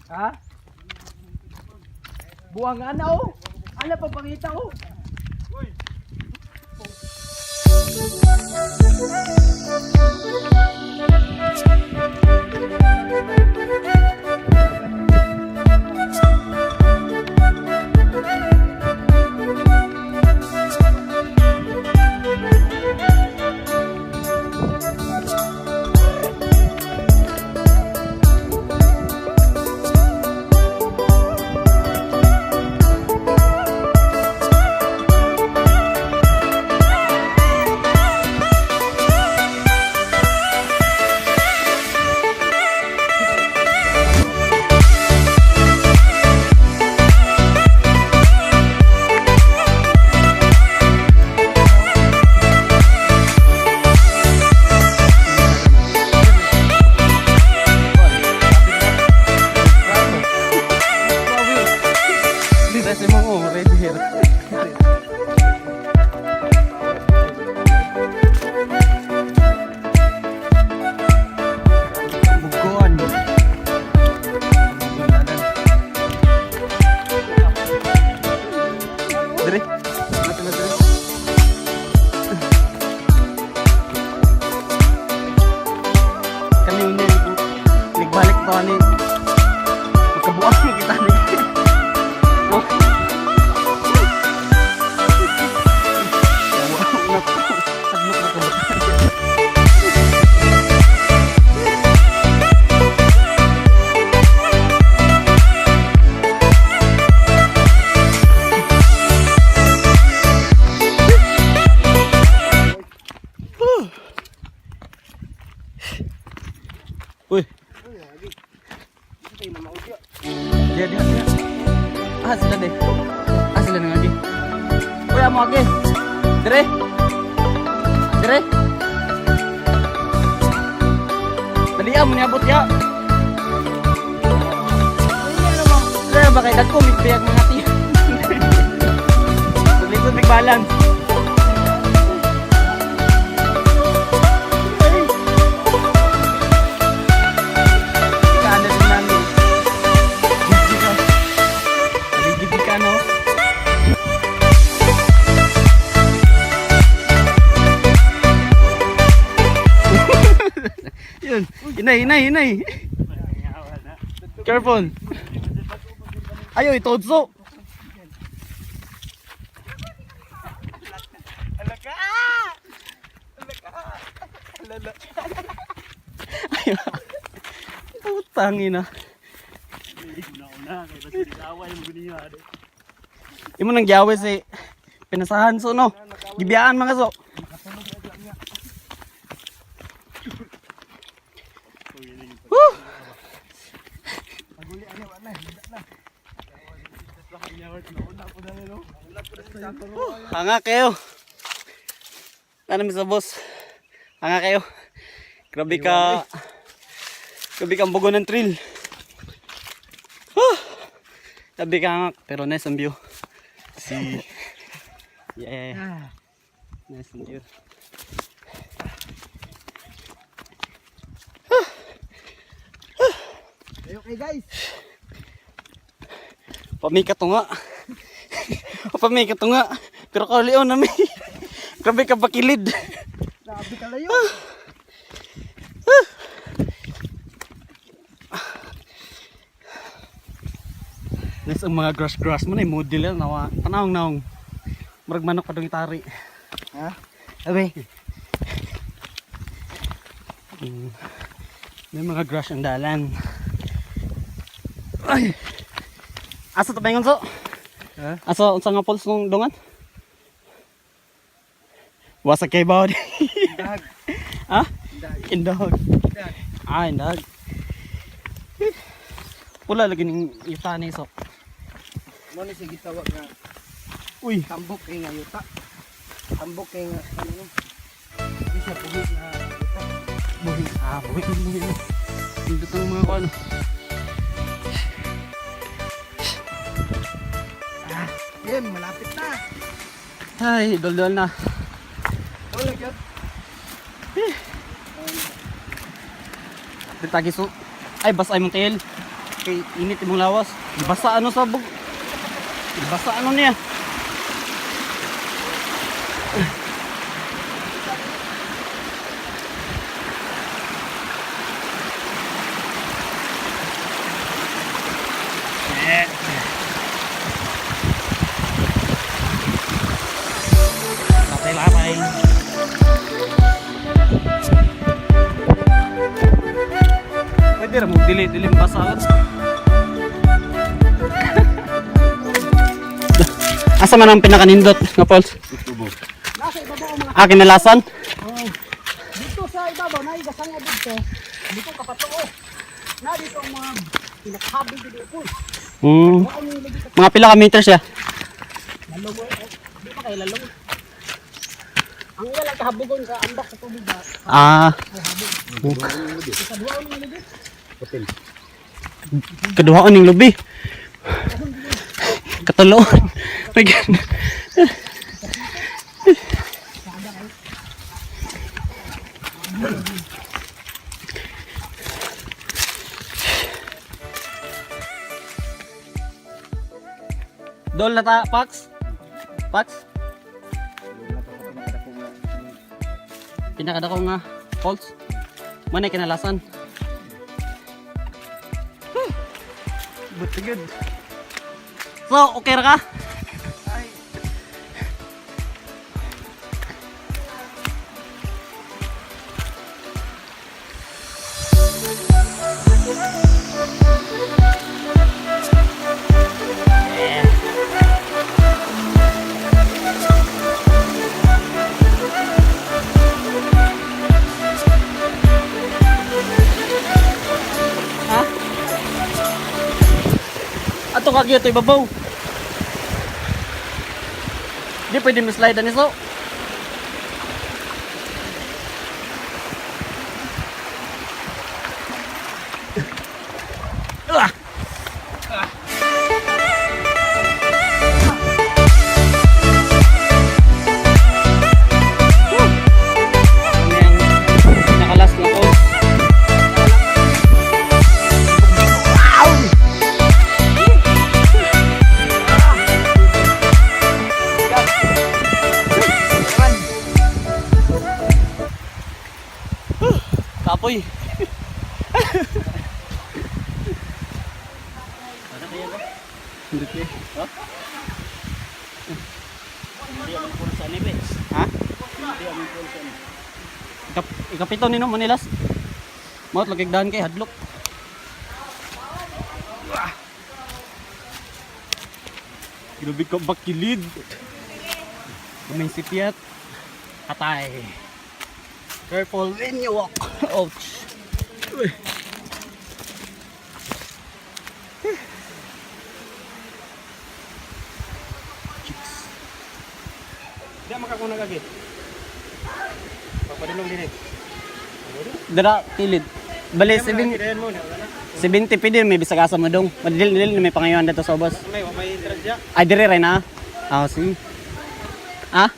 Ha? Buang ana oh. Ana pa pangita oh. Dito mo oh, ready here. Bugon. Dire. Mati na dire. Kami unya nagbalik pa ni. Magkabuang kita ni. Oh. Hadlok na ko. Uy. Dia dia dia. Ah, sila deh. Ah, sila na lagi. Uy, amo agi. Dire. Dire. Dali ah, mo ya. Kaya ba kay dagko migpiyag mga tiyo. Likod mig balance. Kaano din namin. GG ka. Gigi ka, no? Yun. Inay, inay, inay. Careful. Ayo, itodso. Ayo. Putang ina. Una-una, kay basta away mo niyo ade. Imo nang giawe si pinasahan so no. Gibiyaan mga so. Woo! Hanga kayo. Ano mi sa boss? Hanga kayo. Grabe ka. Grabe ka ang bugo ng thrill. Woo! Grabe ka hangak. Pero nice ang view. Si. Yeah. Nice ang view. Okay guys. Pamikat to nga. Pamikat to nga. Pero kaulion na mi. Grabe ka bakilid. Grabe ka layo. Nice ang mga grass grass mo na model yan nawa. Tanawang naong. Murag manok pa dong itari. Ha? Abe. May mga grass ang dalan. Ay. Asa to paingon so? Ha? Asa unsa nga falls nung dungan? Wasa kay baw di. Dag. Ha? Dag. Indahog. Dag. Ah, indahog. Pula lagi ning yuta ni so. Mo ni sige tawag nga Uy, tambok kay nga yuta. Tambok kay nga ano no. Di siya buhi nga yuta. buhi. Ah, buhi, buhi. Indot ang mga kuan. Ah, yun malapit na. Ay, doldol na. Wala gyud. Ditagi so. Ay, bas ay mong tail. Kay init imong lawas. Basa ano sa bug. Basa ano niya. Lapay-lapay. Pwede ra mo dili dili basa. Asa man ang pinakanindot nga Pauls? Nasa ibabaw ang mga Ah, kinalasan? Oh. Dito sa ibabaw na igasanga dito. Dito kapatuo. Na dito ang mga pinakahabi dito po. Ang lagi ka Mga pila ka meters siya? lalong eh. Di pa kay lalong. Ang wala kahabugon sa ambak sa tubig ba. Sa duwa ang lagi. Kaduhaon ning lubi. Katuloon. My God. Dol na ta, Pax? Pax? Pinakadako nga falls. Manay kinalasan. But good. So, okay ra ka? Ha? Ato kagyo to ibabaw. Di pwede mi-slide ani so. Ah! Woo! Ano yung pinakalas na ko? Kapoy. Hindi ko. Ha? Hindi ang pulsa ni Bex. Ha? Hindi ang pulsa ni. Ikapito nino Manilas. Maot lagi dahan kay hadlok. Ah. Grabe ka bakilid. Kamay sipyat. Atay. Careful when you walk. Ouch. Uy. Chicks. Di makakuna kagi. Pagpadulong dinhi. Dara kilid. Bali 70 pwede may bisag asa mo dong. Madili dili may pangayon dito sa ubos. May interest ya. Ay dire rin na. Ah, sige. Ah?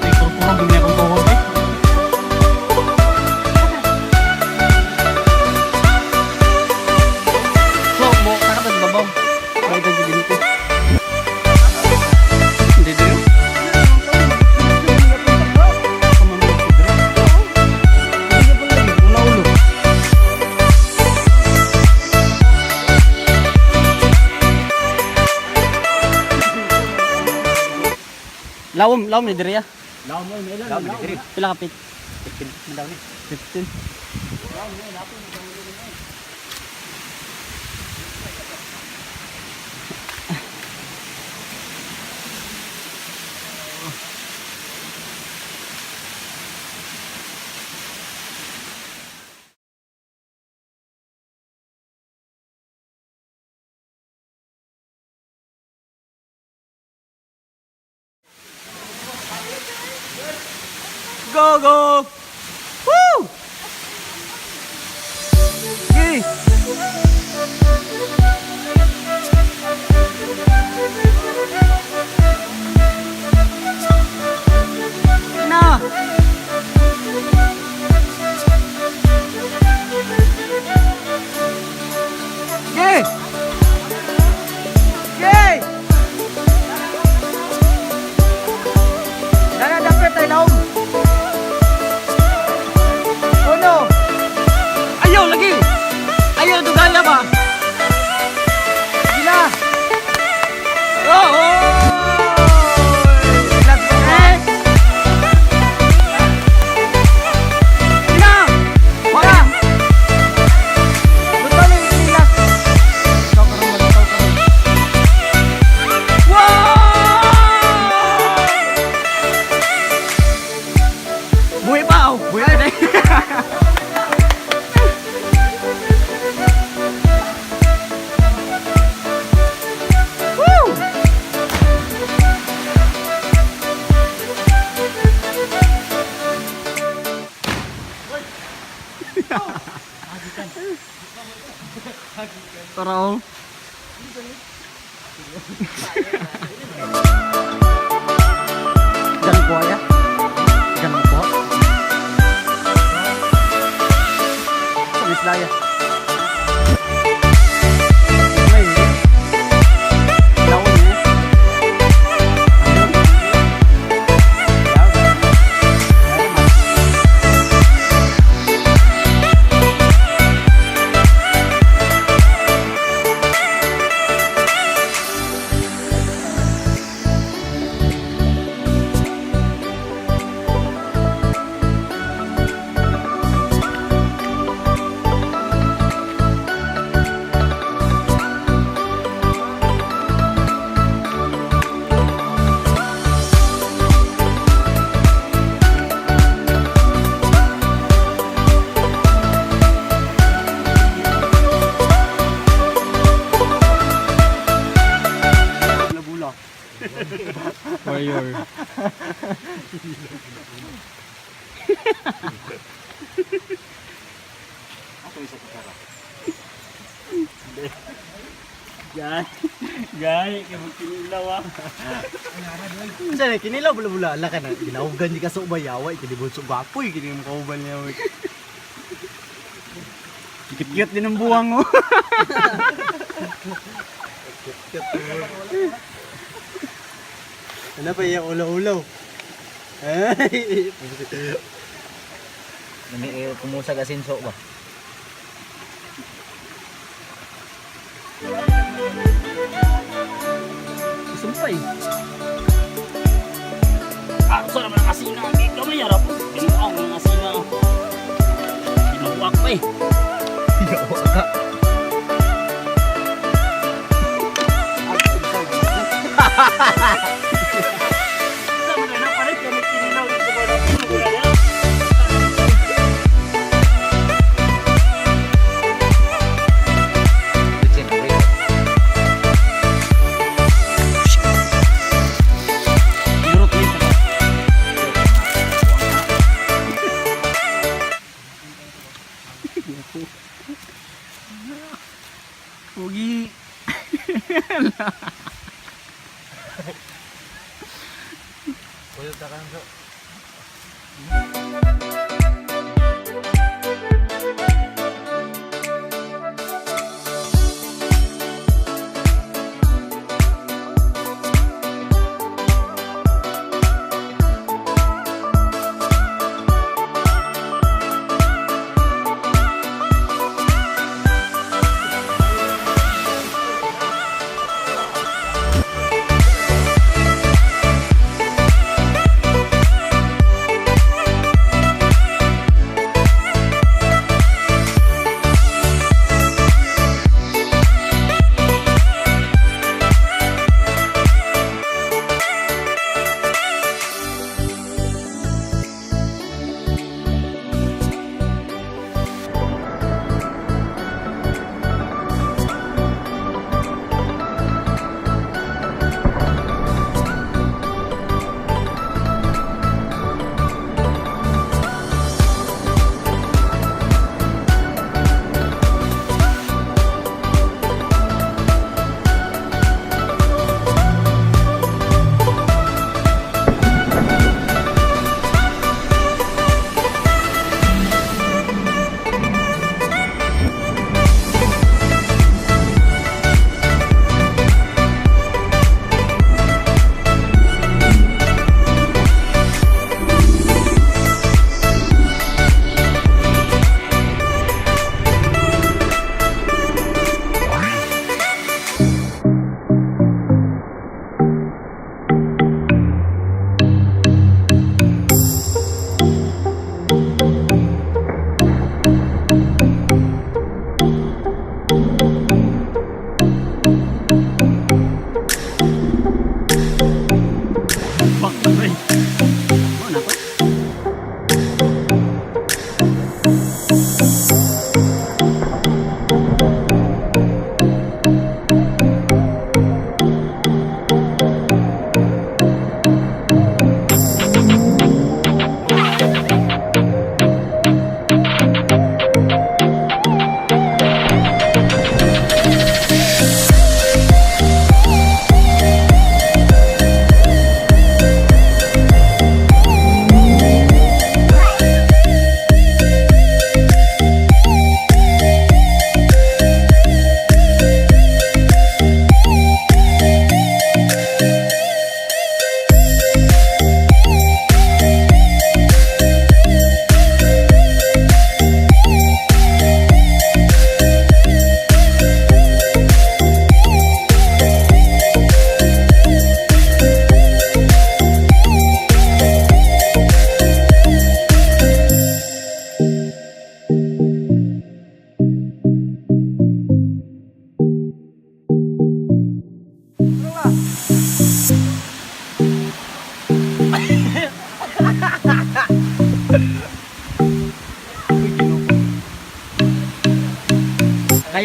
Ay, kurkurog din akong tuhod eh. So, mo kakatag babaw. Bakit ang ganito? Hindi din. Lawom, lawom ni Drea. Laom mo may Laom ni. Pila kapit? 15 daw ni. 15. Go, go! Sige. Na. Sige. Sige. Dana dapat ay laom. Uno. Ayaw lagi. Ayaw dugaya ba? Gila. Oh, oh. Last one. Gila. Wala. Luto na yung last. Ikaw karon, malutaw karon. Wow! Buhi pa oh. Buhi pa eh. Woo! Tara oh. Ganun po ya? Ganun po? Sa Bislaya. May laon eh. Bula. Warrior. Gay. Gay, kay magkinilaw ah. Unsa na kinilaw bula bula ala ka na ginaugan di ka sa ubay yawa kini bunso gwapoy kini mo kauban niya. Oy. Cute din ang buwang oh. Ano pa yung ulaw-ulaw? Ay! Kumusag asinso ba? Sumpay. Ah, usa naman ang asina. Gamay ra po. Tinuang ang asina. Tinuwak pa eh. Yawa ka. Sa mga na palit kami kinilaw dito ba na. Murot nito. Pogi.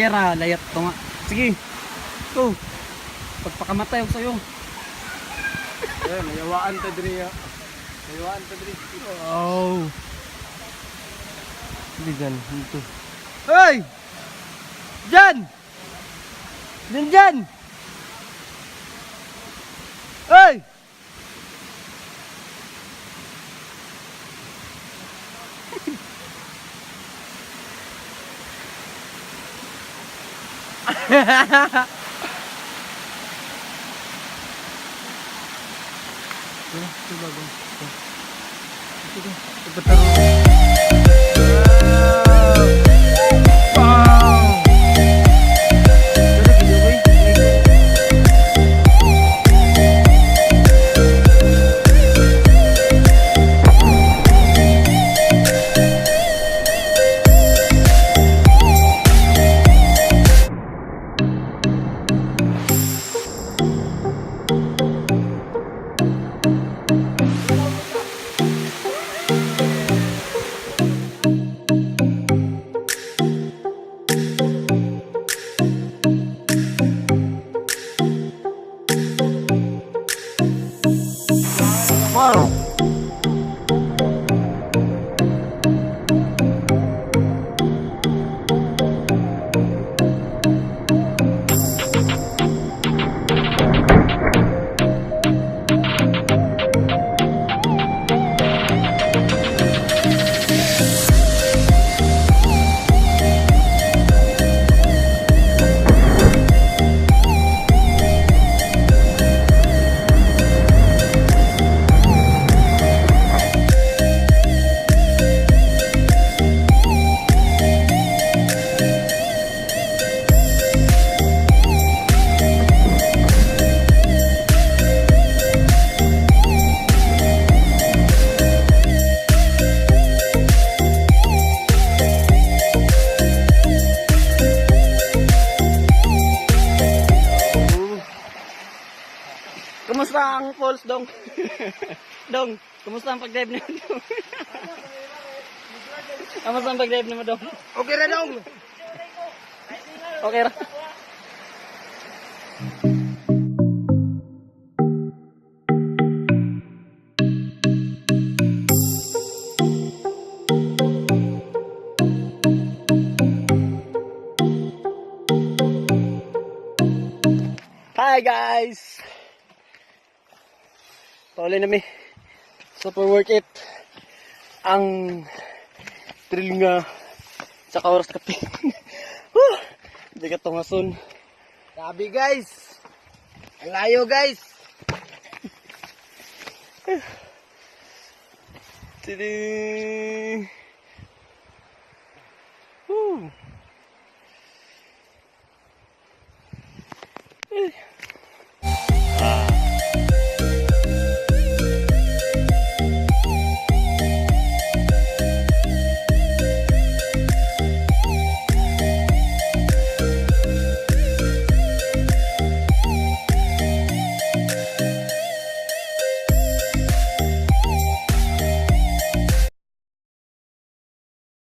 Camera, layat to nga. Sige. Go. Pagpakamatay ako sa'yo. Eh, mayawaan ta diri. Ah. Mayawaan ta diri. Oh. Hindi dyan, dito. Hey! Jan! Jan Jan! Hey! Kumusta ang falls, Dong? Dong, kumusta ang pag-drive niyo, Dong? Kumusta ang pag-drive niyo, Dong? Okay ra dong. Okay ra. Hi guys! Pauli na mi. Super worth it. Ang thrill nga sa oras kape. Whew! Hindi ka tungason. Sabi guys. Ang layo guys. Tiding!